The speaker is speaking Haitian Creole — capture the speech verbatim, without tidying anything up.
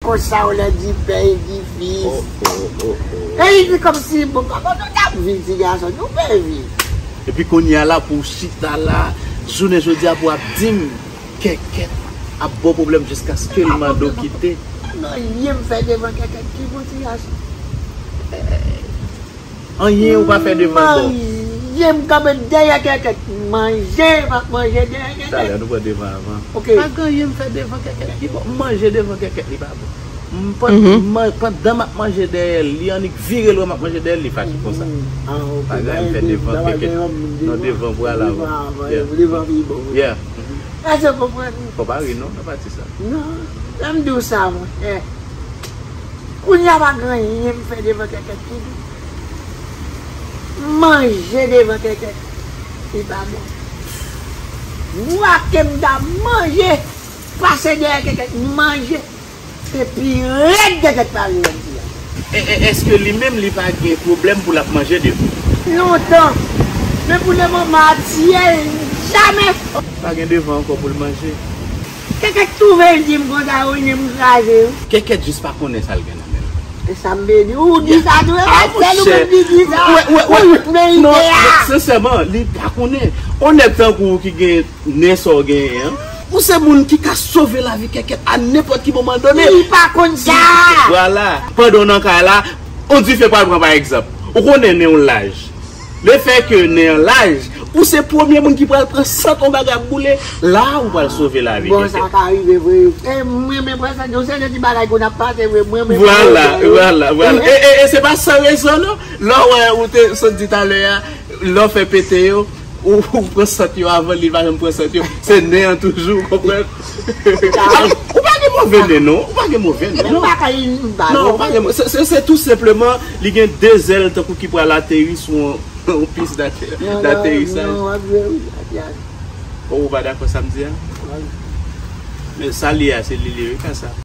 Konsa w lè di pè edifis. Oh, oh, oh, oh. E li di kòmsi, bon, papa, nou t ap viv, ti gason, nou fè viv. Epi kounye a la, pou w chita la, jounen jodi a, pou w ap di m, Kèkèt ap ba w pwoblèm jiskaske l mande w kite. Anyen m fè devan Kèkèt ki bon, ti gason. Anyen ou pa fè devan l bon. Manje, m kanpe dèyè Kèkèt. Manje, m ap manje dèyè Kèkèt. Talè, nou pran devan avan. Ok. Pa gen anyen m fè devan Kèkèt ki bon. M manje devan Kèkèt, li pa bon. M pan-, Mhm. man-, pandan m ap manje dèyè l, li annik vire l wè m ap manje dèyè l, li fache konsa. Mhm. Ah, ok. Pa gen anyen m fè devan Kèkèt. Non, devan bra la, wi. Devan, yeah. Devan pi bon, wi. Yeah. Mhm. Èske w konprann? Fò pa ri, non, nan pati sa. Non, lè m di w sa, monchè. Kounye a pa gen anyen m fè devan Kèkèt ki bon. Manje devan Kèkèt, li pa bon. Bwa ke m ta manje, pase dèyè Kèkèt, manje. Epi rèd Kèkèt pa rèd, ti a. E, e, èske li menm li pa gen pwoblèm pou l ap manje devan? Lontan. Men pou le moman, a tiye l jamè. Pa gen devan ankò pou l manje. Kèkèt twouve l di m konsa, wi, men m kraze, wi. Kèkèt jis pa konnen sa l gen nan men l. E sa m vle di, ou di sa tou, e pa sèl ou menm ki di sa. Ou tout merite a. Non, sensèman, li pa konnen. On nèg tankou ou ki gen nen sa w genyen an, ou se moun ki ka sove lavi Kèkèt a nenpòt ki moman done. Li pa konn sa. Vwala. Pandan w nan kay la, on dife pral pran pa egzanp. Ou konnen nen w laj. Lefètke nen an laj, ou se premye moun ki pral pran sant, on bagay ap boule, la ou pral sove lavi Kèkèt. Bon, sa ka rive vre. E mwen menm pran sant, yon seri de ti bagay ke n ap pase vre, mwen menm. Vwala, vwala, vwala. E, e, e se pa san rezon non. Lè w wè, ou te sot di talè a, lè w fè pete yo, ou, ou pran sant yo avan li pa janm pran sant yo. Se nen an toujou, ou konprann? Ou pa gen move nen, non. Ou pa gen move nen, non. Non, ou pa gen mo-, se, se, se tou senpleman, li gen de zèl tankou ki pral ateri sou yon, yon pis date-, daterisaj. Oh, ou pa dakò sa m di a? Men sa li a, se li li wi, ka sa.